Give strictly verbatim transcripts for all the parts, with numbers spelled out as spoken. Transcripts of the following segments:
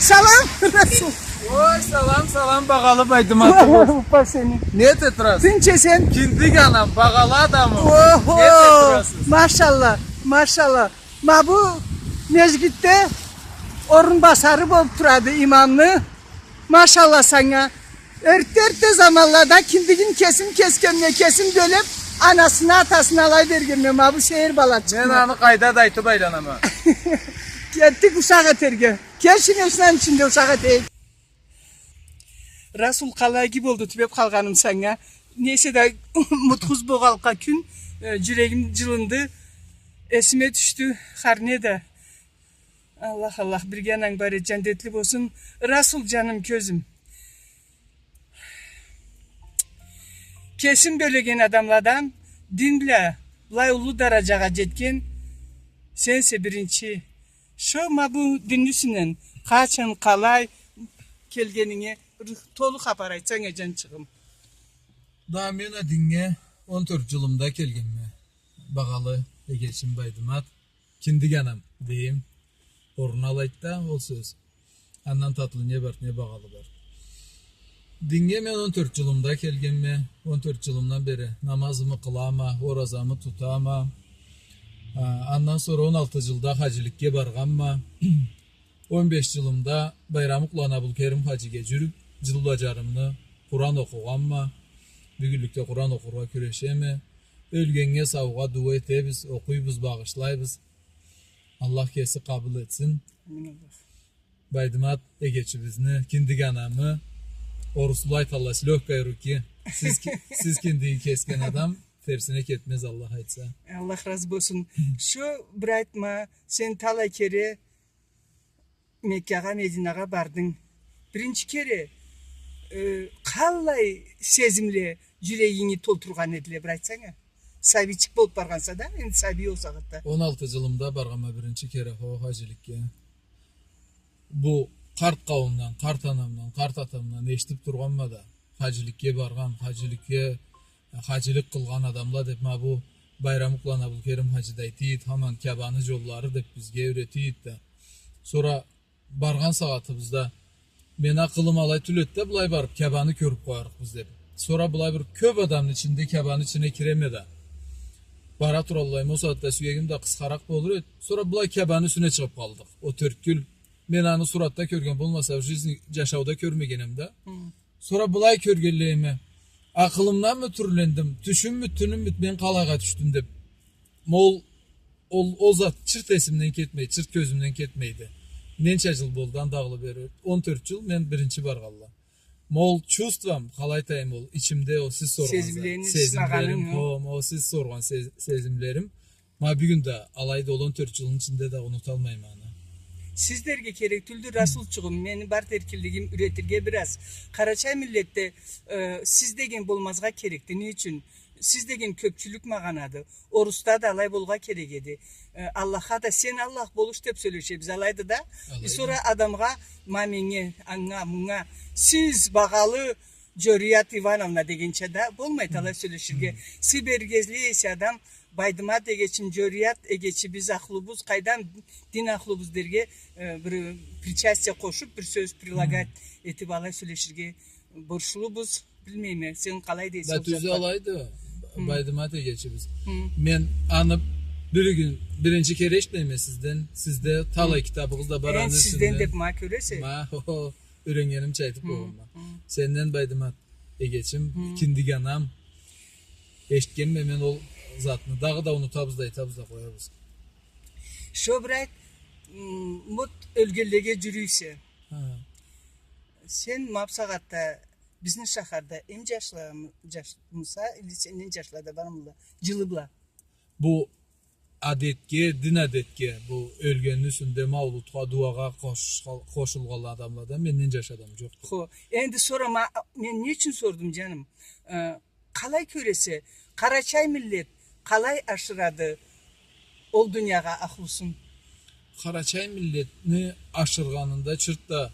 Салам, Расул. Ой, салам, салам, багъалы Байдымат. Уппа сени. Не эте турасыз? Тынч эсенми? Киндик анам, багъалы адамым. Охо! Не эте турасыз? Машалла, машалла. Ма бу межгитде орунбасары болуп турады имамны. Машалла санга. Эртте-эртте заманлада киндигин кесим кесгенме, кесим бёлюп, анасына, атасына алай бергенме, ма бу сейир балачыкъны. Мен аны къайда да айтып айланама. Кетдик ушакъ этерге. Келчи, мен сени ичинде ушакъ этейик. Расул, къалай иги болду тюбеп къалгъаным санга. Нейсе да, мутхуз болгъанлыкъгъа кюн, э, жюрегим жылынды, эсиме тюшдю, хар не да. Аллах, Аллах, бирге ананг бар эди, жандетли болсун. Расул, жаным, кёзюм. Кесин бёлеген адамладан дин бла былай уллу даражагъа жетген сенсе биринчи. Шо ма бу динни юсюнден къачан, къалай келгенинге бир толу хапар айтсанг, э, жанчыгъым. Да мен а динге он тёрт жылымда келгенме, багъалы эгечим Байдымат. Киндик анам, дейим. Орнуна алайды да ол сёз. Андан татлы не бар, не багъалы бар. Динге мен он тёрт жылымда келгенме, он тёрт жылымдан бери намазымы къылама, оразамы тутама. А, андан сора он алты жылда хаджиликге баргъанма. Он беш жылымда Байрамукъланы Абулкерим хаджиге жюрюп, жыл бла жарымны Къуран окъугъанма. Бюгюнлюкде Къуран окъургъа кюрешеме. Ёлгеннге, саугъа дуа этебиз, окъуйбуз, багъышлайбыз. Аллах кеси къабыл этсин. Амин, Аллах. Байдымат эгечибизни, Киндик анамы, орусла айталла, с лёгкой руки. Сиз ки-, сиз киндигин кесген адам терсине кетмез, Аллах айтса. Аллах разы болсун. Шо бир айтма, сен талай кере Меккагъа, Мединагъа бардынг. Биринчи кере, э, къаллай сезимле жюрегинги толтургъан эдиле, бир айтсанг а. Сабийчик болуп баргъанса да, энди сабий ол сагъатда. Он алты жылымда баргъанма биринчи кере хо-, хаджиликге. Бу къарт къауумдан, къарт анамдан, къарт атамдан эшитип тургъанма да, хаджиликге баргъан, хаджиликге, хаджилик къылгъан адамла деп, ма бу Байрамукъланы Абулкерим хаджиликге айтыйды, хаман Кябаны жоллары деп бизге юретийди да. Сора баргъан сагъатыбызда, мен акъылым алай тюл эди да, былай барып Кябаны кёрюп къоярыкъбыз деп. Сора былай бир кёп адамны ичинде Кябаны ичине киреме да. Бара тураллайма, ол сагъатда сюегим да къысхаракъ болур эди. Сора былай Кябаны юсюне чыгъып къалдыкъ. Ол тёрт кюн мен аны суратда кёрген болмаса, в жизни, жашауда кёрмегенем да. Хы. Сора былай кёргенлейиме, акъылымданмы тюрлендим, тюшюммю, тюнюммю, мен къалайгъа тюшдюм деп. Ма ол, ол, ол зат чырт эсимден кетмейди, чырт кёзюмден кетмейди. Ненча жыл болду андагъылы бери? Он тёрт жыл мен биринчи баргъанла. Ма ол чувством, къалай айтайым, ол ичимде ол сиз соргъан зат. Сезимлеринг, сезимлерим, хо, ма ол сиз соргъан сез-, сезимлерим. Ма бюгюн да алайды, ол он тёрт жылны ичинде да унуталмайма аны. Сиз дерге керек тюлдю, Расулчугъум, мени бар эркинлигим юретирге бир аз. Къарачай миллетде, э, сиз деген болмазгъа керекди. Не ючюн? Сиз деген кёпчюлюк магъанады. Орусда да алай болгъа керек эди. Э, Аллахха да, сен Аллах болуш деп сёлешебиз, алайды да. Алайды. Э, сора адамгъа, ма меннге, анга, мунга, сиз багъалы Жорият Ивановна дегенча да болмайды алай сёлеширге. Хы. Сый бергенли эсе адам, Байдымат эгечим, Жорият эгечибиз, ахлубуз, къайдам, дин ахлубуз дерге, э, бир причастие къошуп, бир сёз прилагать этип, алай сёлеширге борчлубуз. Билмейме, сен къалай дейсе. Да, тюзю алайды, Байдымат эгечибиз. Хы. Мен аны бир кюн, биринчи кере эшитмейме сизден. Сизде талай китабыгъыз да бар аны юсюнден. Сизден деп ма кёресе. Ма, хо-хо. Юреннгенимча айтып къоямма. Хы. Сенден, Байдымат эгечим, Киндик анам, эшитгенме мен ол затны. Дагъыда унутабыз да, айтабыз да къоябыз. Шо бир айт, м, мут ёлгенлеге жюрюйсе. Ха. Сен ма бусагъатда бизни шахарда эм жашла-, жашмыса, или сенден жашла да бармыла, жылы бла? Бу адетге, дин адетге, бу ёлгенни юсюнде маулутха, дуагъа къош-, къошулгъанла адамладан менден жаш адам жокъду. Хо, энди сорама, мен не ючюн сордум, жаным? Э, къалай кёресе, къарачай миллет къалай ашырады ол дуниягъа ахлусун? Къарачай миллетни ашыргъанында чырт да,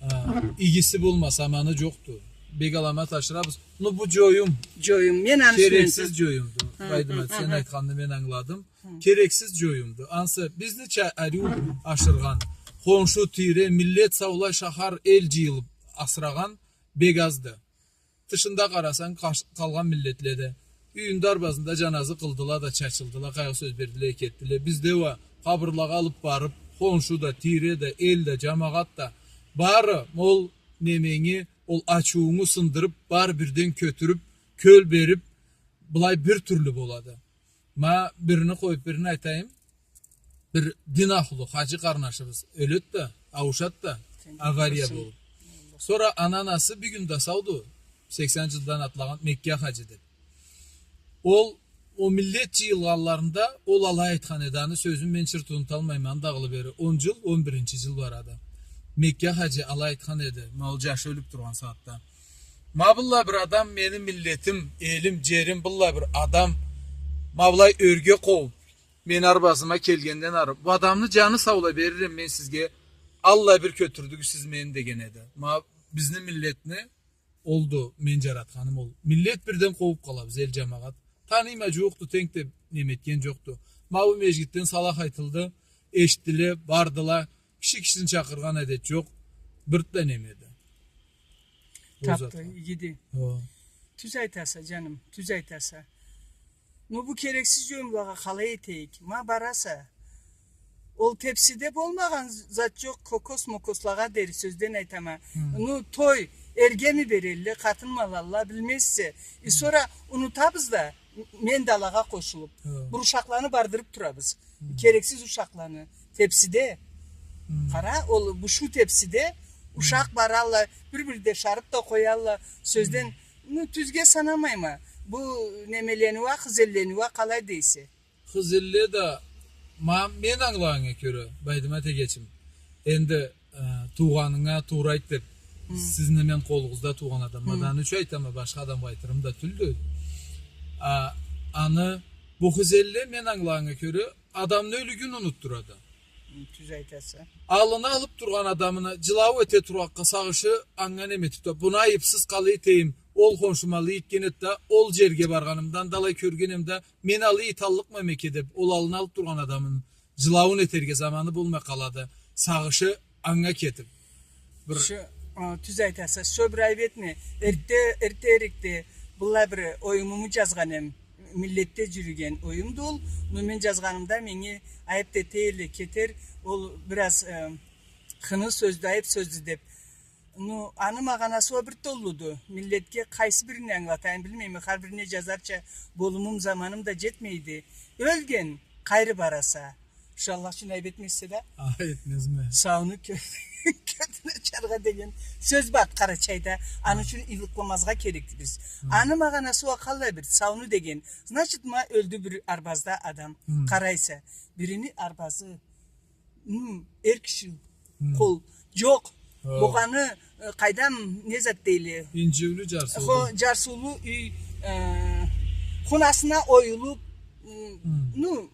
а, игиси болмаса, аманы жокъду. Бек аламат ашырабыз. Ну, бу жоюм. Жоюм. Мен аны... Керексиз жоюмду. Хы, Байдымат, хы, сен айтханны мен ангыладым. Хы. Керексиз жоюмду. Ансы бизнича ариу ашыргъан, Къоншу, тийре, миллет саулай, шахар, эл джыйылыб асырагъан бек азды. Тышында къарасанг, къаш-, къалгъан миллетле да. Юйюнде, арбазында джаназы къылдыла да чачылдыла, къайгъы сёз бердиле, кетдиле. Бизде уа къабырлагъа алыб барыб, къоншу да, тийре да, эл да, джамагъат да, бары ол неменги, ол ачыуунгу сындырыб, бары бирден кётюрюб, кёл бериб, былай бир тюрлю болады. Ма бирини къоюб, бирини айтайым. Бир дин ахлу хаджи къарнашыбыз ёлед да, ауушад да, авария болуб. Сора аны анасы бюгюн да сауду, сексен джылдан атлагъан Мекке хаджи деб. Ол, ол миллет джыйылгъанларында ол алай айтхан эди, аны сёзюн мен чырт унуталмайма, андагъылы бери он джыл, он биринчи джыл барады. Мекке хаджи алай айтхан эди, ма ол джашы ёлюб тургъан сагъатда. Ма быллай бир адам, мени миллетим, элим, джерим, быллай бир адам, ма былай ёрге къоуб, мени арбазыма келгенден ары, бу адамны джаны саулай берирем мен сизге, аллай бир кётюрдюгюз сиз мени деген эди. Ма бизни миллетни олду мен джаратханым ол. Миллет бирден къоуб къалабыз, эл, джамагъат. Таныйма, джууукъду, тенг деб неме этген джокъду. Ма бу межгитден салах айтылды, эшитдиле, бардыла, киши кишини чакъыргъан адет джокъ, бир да немеди. Тапды, игиди. Тюз айтаса, джаным, тюз айтаса. Ну, бу керексиз джоюмлагъа къалай этейик? Ма бараса. Ол тепсиде болмагъан зат джокъ, кокос-мокослагъа дери, сёзден айтама. Ну, той, эргеми берелле, къатынмы алалла, билмезсе. И сора унутабыз да, мен да алагъа къошулуб. Бир ушакъланы бардырыб турабыз. Керексиз ушакъланы. Тепсиде. Къара, ол бушуу тепсиде ушакъ баралла, бир-бирде шарыб да къоялла. Сёзден, ну, тюзге санамайма. Бу немелени уа, хызеллени уа, къалай дейсе. Хызелле да, ма, мен ангылагъаннга кёре, Байдымат эгечим, энди, э, туугъанынга туура айт деб, сизни мен къолугъузда туугъан адам. Ма да аны ючюн айтама, башха адамгъа айтырым да тюлдю. А, аны, бу хызелле, мен ангылагъаннга кёре, адамны ёлюгюн унутдурады. Тюз айтаса. Аллына алыб тургъан адамына джылау эте тургъанлыкъгъа, сагъышы анга неме этиб турады. Буну айыбсыз къалай этейим, ол хоншум алай этген эди да, ол джерге баргъанымда да алай кёргенем да, мен алай эталлыкъма экен деб, ол аллына алыб тургъан адамын джылауун этерге заманы болмай къалады. Сагъышы анга кетиб. Бир... Шо, а, тюз айтаса, шо бир айыб этме. Эртде, эртде эрикде быллай бир оюмуму джазгъан эм. Миллетде джюрюген оюмду ол. Но мен джазгъанымда меннге айыб да этелле, кетер, ол бир аз, э, хыны сёздю, айыб сёздю деб. Ну, аны магъанасы уа бир толлуду. Миллетге къайсы бирин ангылатайым, билмейме, хар бирине джазарча болумум, заманым да джетмейди. Ёлген, къайры бараса. Шу Аллах ючюн айыб этмезсе да. А, этмезме. Сауну кё-, кётюне ачаргъа деген сёз бар Къарачайда. Аны ючюн ыйлыкъламазгъа керекбиз. Аны магъанасы уа къаллай бир, сауну деген. Значит, ма ёлдю бир арбазда адам. Къарайса, бирини арбазы, эр киши къол джокъ. Болгъаны, э, къайдам, не зат дейле? Инджиулю, джарсыулу. Хо, джарсыулу юй, э, хунасына оюлуб, ну,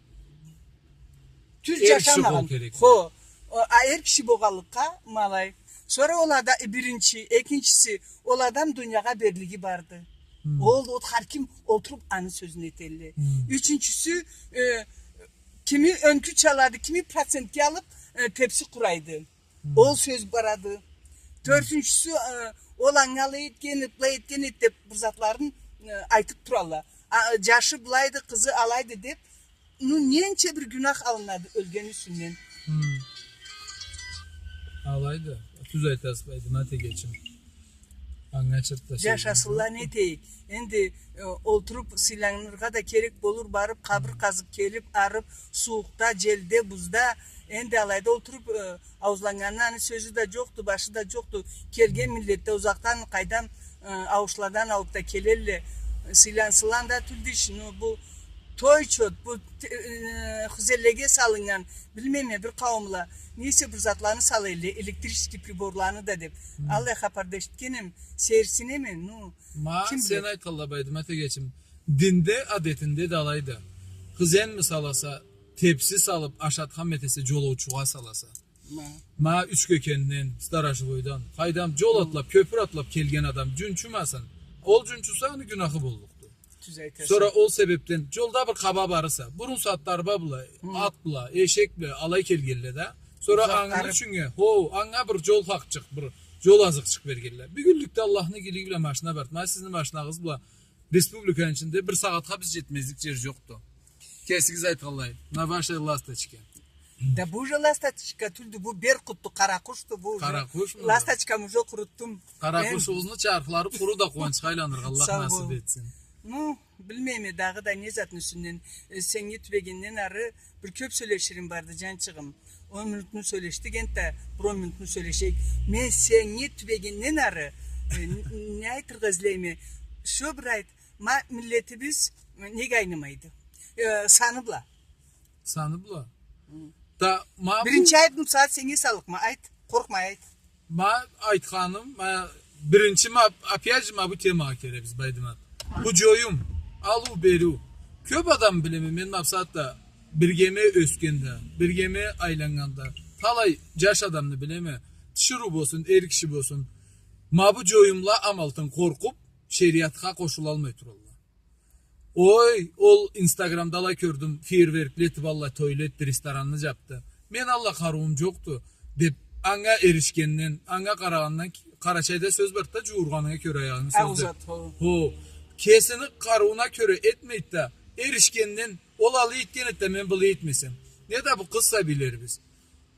тюз джашамагъан. Хо, а эр киши болгъанлыкъгъа, ма алай. Сора ол ада-, биринчи, экинчиси, ол адам дуниягъа берлиги барды. Ол, ол хар ким олтуруб аны сёзюн этелле. Ючюнчюсю, э, кими ёнкю чалады, кими процентге алыб, э, тепси къурайды. Ол сёз барады. Тёртюнчюсю, э, ол анга алай этген эди, былай этген эди деб бир затларын, э, айтыб туралла. А, джашы былайды, къызы алайды деб, ну, ненча бир гюнах алынады ёлген юсюнден. Алайды. Тюз айтасыз, Байдымат эгечим. Анга чырт да сёз джокъ. Джашасынла, не этейик? Энди, э, олтуруб сыйланыргъа да керек болур, барыб, къабыр къазыб келиб, арыб, сууукъда, джелде, бузда. Энди алайда олтуруб, э, ауузланнганны аны сёзю да джокъду, башы да джокъду. Келген миллет да узакъдан, къайдам, э, ауушладан алыб да келелле. Сыйлансынла да тюлдю иш, ну, бу той чот, бу те-, э, хызеллеге салыннган, билмейме, бир къауумла не эсе бир затланы салалла, электрический приборланы да деб. Аллай хапар да эшитгенем, сейирсинеме, ну. Ма, ким биле? Сен айтханлай, Байдымат эгечим, динде, адетинде да алайды. Хызенми саласа, тепси салыб, ашатханмы этесе, джолоучугъа саласа. Ма. Ма Ючкёкенден, Сторожевойдан, къайдам, джол атлаб, кёпюр атлаб келген адам джунчумасын. Ол джунчуса, аны гюнахы боллукъду. Тюз айтаса. Сора ол себебден джолда бир къаба барыса, бурун сагъатда арба бла, ат бла, эшек бла алай келгелле да, Сора аны ючюннге, хо, анга бир джол хакъчыкъ, бир джол азыкъчыкъ бергенле. Бюгюнлюкде Аллахны игилиги бла машина барды. Ма сизни машинагъыз бла республиканы ичинде бир сагъатха биз джетмезлик джер джокъду. Кесигиз айтханлай, на вашей ласточке. Да бу уже ласточка тюлдю, бу беркутду, къаракъушду бу уже. Къаракъушмуду? Ласточкамы уже къурутдум. Къаракъушугъузну чархлары къуру да къууанчха айланыргъа Аллах насып этсин. Ну, билмейме дагъыда не затны юсюнден, э, сеннге тюбегенден ары бир кёп сёлеширим барды, джанчыгъым. Он минутну сёлешдик энтда, бир он минутну сёлешейик. Мен сеннге тюбегенден ары, э, н-, не айтыргъа излейме? Шо бир айт, ма миллетибиз, э, неге айнымайды? Э, саны бла. Саны бла. Хы. Да, ма бу... Биринчи айыбны бусагъат сеннге саллыкъма, айт, къоркъмай айт. Ма айтханым, ма биринчи, ма, опять же, ма бу темагъа келебиз, Байдымат. Бу джоюм, алыу, бериу. Кёп адам билеме, мен ма бусагъатда биргеме ёсгенде, биргеме айланнганда, талай джаш адамны билеме, тиширыу болсун, эр киши болсун. Ма бу джоюмла амалтын къоркъуп, шериатха къошулалмай туралла. Ой, ол Инстаграмда алай кёрдюм, фейерверкли этип, аллай тойла этди, ресторанны джапды. Мен аллай къарыуум джокъду, деп, анга эришгенден, анга къарагъандан, Къарачайда сёз барды да, джууургъанынга кёре аягъынгы, сёз деп. Хо. Хо. Кесини къарыууна кёре этмейди да, эришгенден, ол алай этген эди да, мен былай этмесем. Неда бу къыз сабийлерибиз.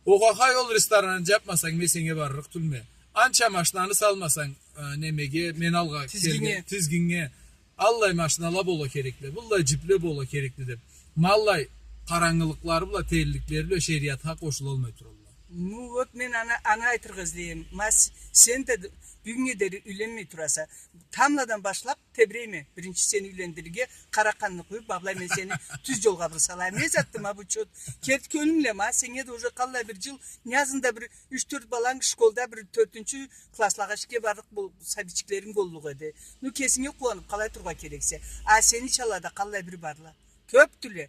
Огъахай, ол ресторанны джапмасанг, мен сеннге барлыкъ тюлме. Анча машинаны салмасанг, э, немеге, мен алгъа келген, тизгиннге. Тизгиннге. Аллай машинала бола керекди, быллай джипле бола керекди деп. Ма аллай къарангылыкълары бла, тенгликлери бла шериатха къошулалмай туралла. Ну вот, мен аны, аны айтыргъа излейме. Ма с-, сен да д-, бюгюннге дери юйленмей тураса. Тамбладан башлап тебирейме. Биринчи сени юйлендирирге къара къанны къуюп, ма былай мен сени тюз джолгъа бир салайым. Не затды ма бу чот? Керти кёлюмле ма, сеннге да уже къаллай бир джыл, не азында бир юч-тёрт баланг школда бир тёртюнчю класслагъа ишге барлыкъ бол-, сабийчиклеринг боллукъ эди. Ну, кесинге къууанып, къалай турургъа керексе. А сени чалада къаллай бир барла? Кёпдюле.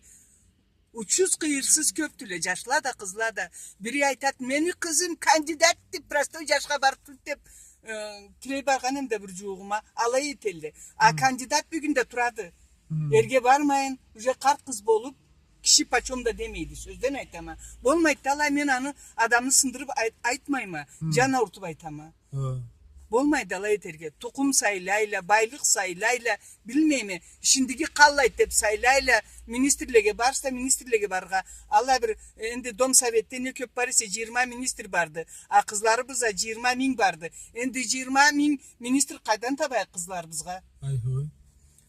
Учуз-къыйырсыз кёпдюле, джашла да, къызла да. Бири айтат, мени къызым кандидат деп, простой джашха барып турды деп, э, тилей баргъан эм да бир джууукъма, алай этелле. А кандидат бюгюн да турады. Эрге бармайын, уже къарт къыз болуп, киши почём да демейди, сёзден айтама. Болмайды да алай, мен аны адамны сындырып айт-, айтмайма, джан аурутуп айтама. Хы. Болмайды алай этерге. Тукъум сайлайла, байлыкъ сайлайла, билмейме, ишиндеги къаллайды деп сайлайла, министрлеге барса, министрлеге барыргъа. Аллай бир, э, энди Дом Советде не кёп бар эсе, джыйырма министр барды. А къызларыбыз а джыйырма минг барды. Энди джыйырма минг министр къайдан табайыкъ къызларыбызгъа? Ай-хой.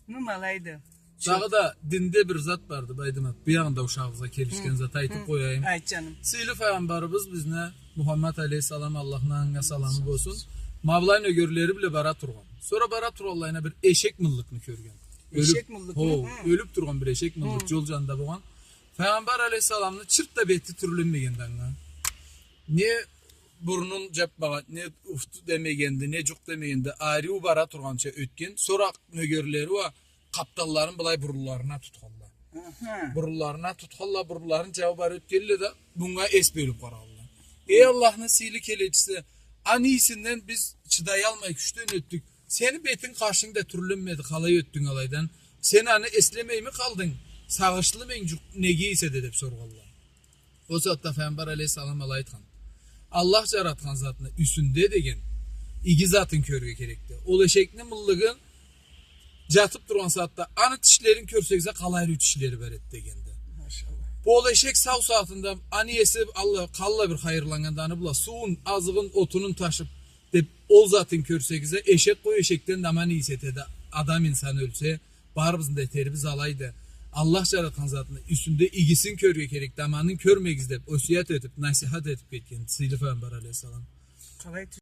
Ну, ма алайды. Дагъыда динде бир зат барды, Байдымат. Бу ягъында ушагъыбызгъа келишген зат айтып къояйым. Айт, джаным. Сыйлы файгъамбарыбыз бизни, Мухаммад алейхиссалам, Аллахны анга саламы болсун, ма былай нёгерлери бла бара тургъан. Сора бара тургъанлайына бир эшек мыллыкъны кёрген. Эшек мыллыкъны? Хо, ёлюп тургъан бир эшек мыллыкъ джол джанында болгъан. Файгъамбар алейхиссаламны чырт да бети тюрленмегенди анга. Не бурнун джапмагъанды, не уфту демегенди, не джукъ демегенди, ариу бара тургъанча ётген. Сора нёгерлери уа къапталларын былай бурунларына тутханла. Аха. Бурунларына тутханла, бурунларын джабып ары ётгенле да, мынга эс бёлюп къарагъанла. Эй Аллахны сыйлы келечиси, аны ийисинден биз чыдаялмай кючден ётдюк. Сени бетинг, къашынг да тюрленмеди, къалай ётдюнг алайдан? Сен аны эслемейми къалдынг? Сагъышлымы эдинг, неге эсе да, деп соргъанла. Ол сагъатда Файгъамбар алейхиссалам алай айтхан: Аллах джаратхан затны юсюнде деген иги затын кёрюрге керекди. Ол эшекни мыллыгъын джатып тургъан сагъатда аны тишлерин кёрсегиз а, къалай ариу тишлери бар эди дегенди. Машаллах. Бу ол эшек сау сагъатында аны иеси, Аллах, къаллай бир хайырланнганды, аны бла суун, азыгъын, отунун ташып, деп, ол затын кёрсегиз а, эшек къой, эшекден да аман ийис этеди. Адам инсан ёлсе, барыбызны да этерибиз алайды. Аллах джаратхан затны юсюнде игисин кёрюрге керекди, аманын кёрмегиз деп, осият этип, насихат этип кетген сыйлы Файгъамбар алейхиссалам. Къалай